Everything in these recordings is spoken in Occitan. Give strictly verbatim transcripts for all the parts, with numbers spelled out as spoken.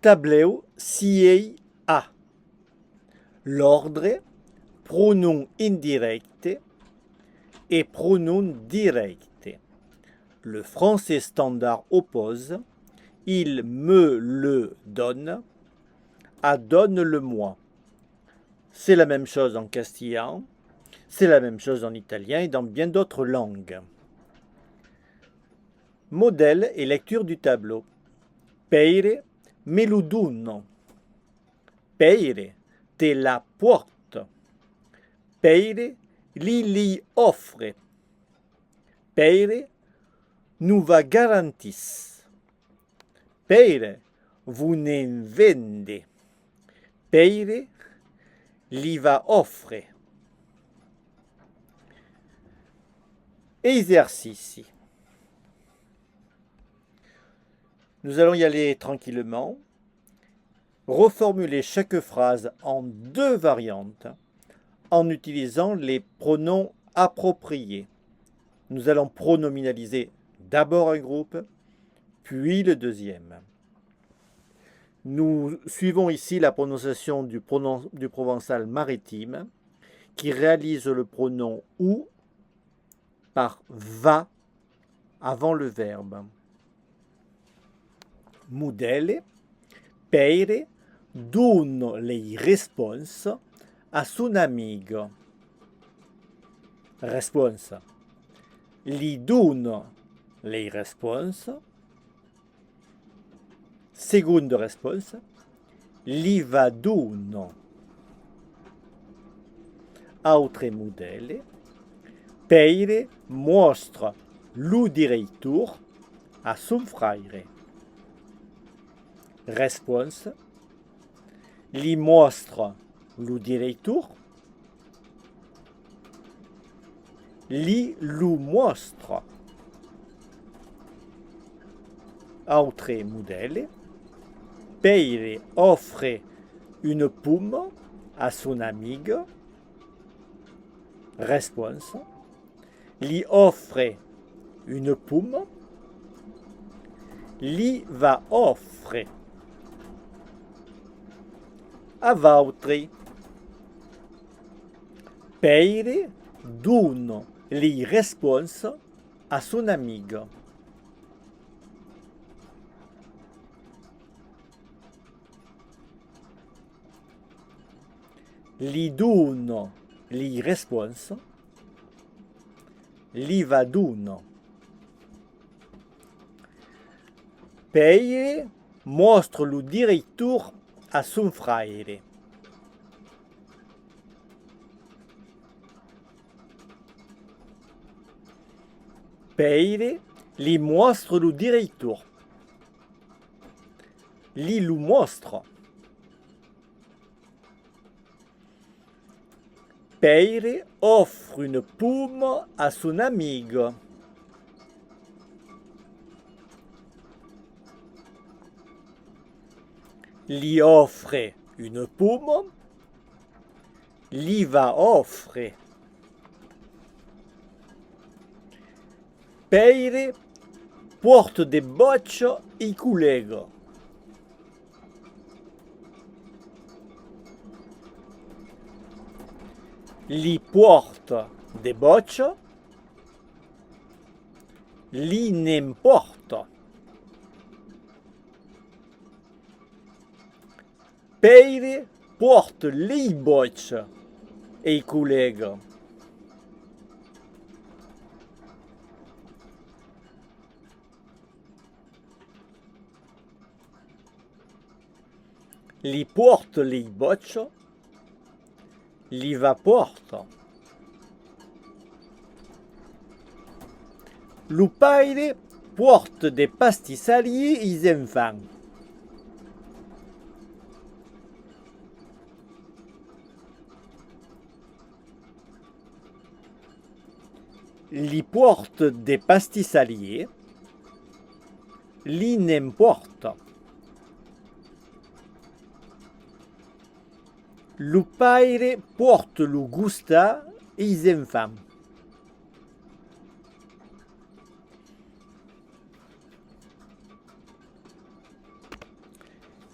Tablèu sièis A. L'òrdre, pronom indirècte e pronom dirècte. Le français standard oppose il me le donne à donne-le-moi. C'est la même chose en castillan, c'est la même chose en italien et dans bien d'autres langues. Modèle et lecture du tableau. Pèire me lo dona. Pèire te la pòrta. Pèire li li òfre. Pèire nos va garantís. Pèire vos ne'n vende. Pèire li va òfre. Exercici. Nous allons y aller tranquillement. Reformuler chaque phrase en deux variantes en utilisant les pronoms appropriés. Nous allons pronominaliser d'abord un groupe, puis le deuxième. Nous suivons ici la prononciation du pronom-, du provençal maritime, qui réalise le pronom ou par va avant le verbe. Modèle, Pèire dona lei responsas a son amiga. Responsa. Li dona lei responsas. Segonda responsa. Li va dona. Autre modèle. Pèire mòstra lo director a son fraire. Responsa. Li mòstra lo director. Li lo mòstra. Autre modèle. Pèire òfre una poma a son amiga. Responsa. Li òfre una poma. Li va òfre. A vautrei. Pèire dona lei responsas a son amiga. Li dona lei responsas. Li va dona. Pèire mòstra lo director a son fraire. Pèire li mòstra lo director. Li lo mòstra. Pèire òfre una poma a son amiga. Li òfre una poma. Li va òfre. Pèire pòrta de bòchas ei collèga. Li pòrta de bòchas. Li ne'n pòrta. Pèire pòrta lei bòchas ei collèga. Li pòrta lei bòchas. Li va pòrta. Lo paire pòrta de pastissalier eis enfants. Li pòrta de pastissalier. Li ne'n pòrta. Lo paire pòrta lo gostar eis enfants.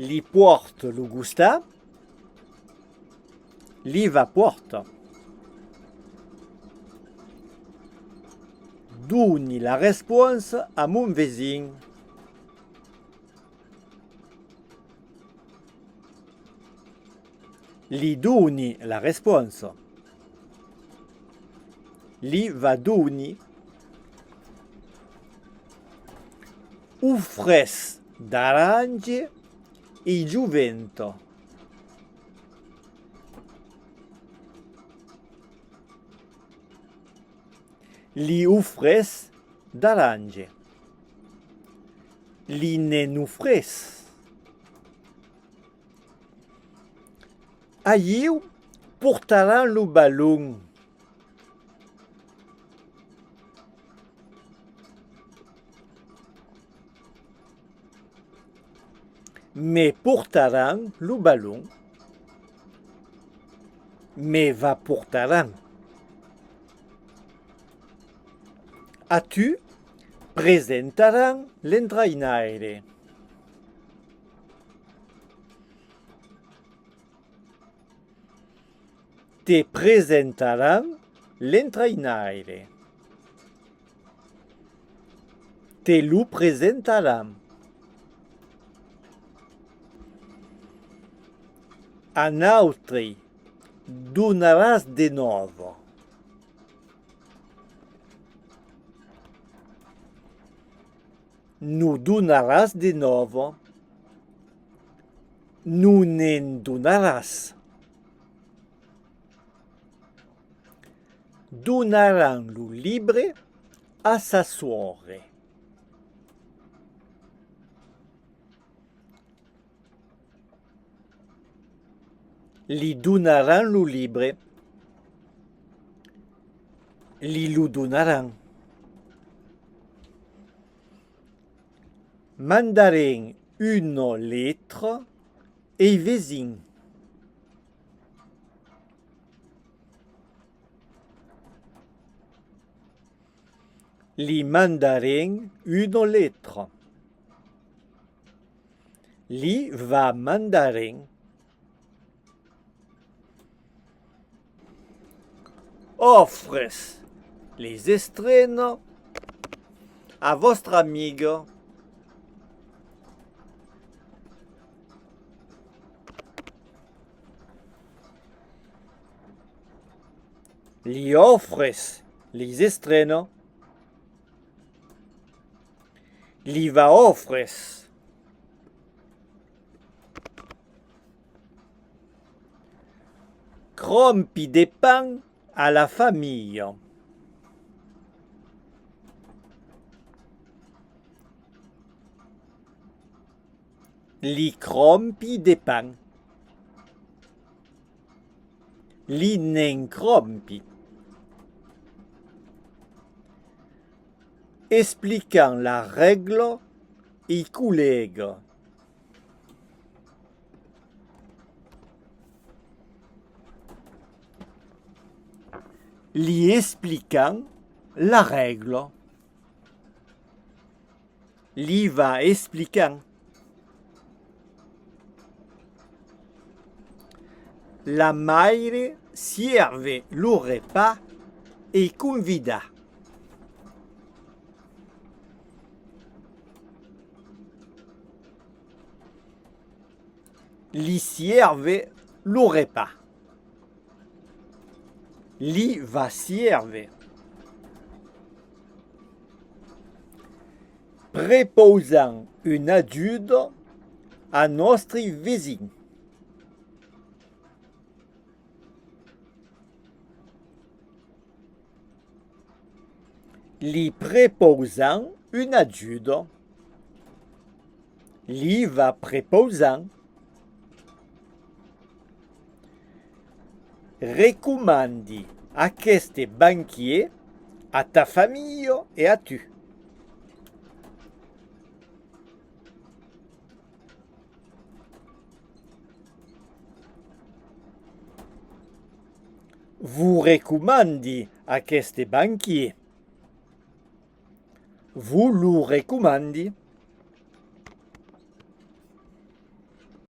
Li pòrte lo gostar. Li va pòrta. Doni la responsa a mon vesin. Li doni la responsa. Li va doni. Ofrés d'arange i joventa. Li ofrés d'arange. Li ne'n ofrés. Ayiu portaram lo balon. Me portaram lo balon. Me va portaram. A tu presentaram l'entrainaire. Te presentaram l'entrainaire. Te lo presentaram. A nautrei donaràs de nòva. Nos donaràs de nòva. Nos ne'n donaràs. Donaram lo libre a sa sòrre. Li donaram lo libre. Li lo donaram. Mandarem una letra ei vesin. Li mandarem una letra. Li va mandarem. Ofrés les estrenas a vòstra amiga. Li ofrés les estrenas. Li va ofrés. Crompi de pan a la familha. Li crompi de pan. Li ne'n crompi. Explicam la règla ei collèga. Li explicam la règla. Li va explicam. La maire sièrve lo repàs ei convidat. Li sièrve lo repàs. Li va sièrve. Prepausam una ajuda a nòstri vesin. Li prepausam una ajuda. Li va prepausam. Recomandi aqueste banquièr a ta familha e a tu. Vos recomandi aqueste banquièr. Vos lo recomandi.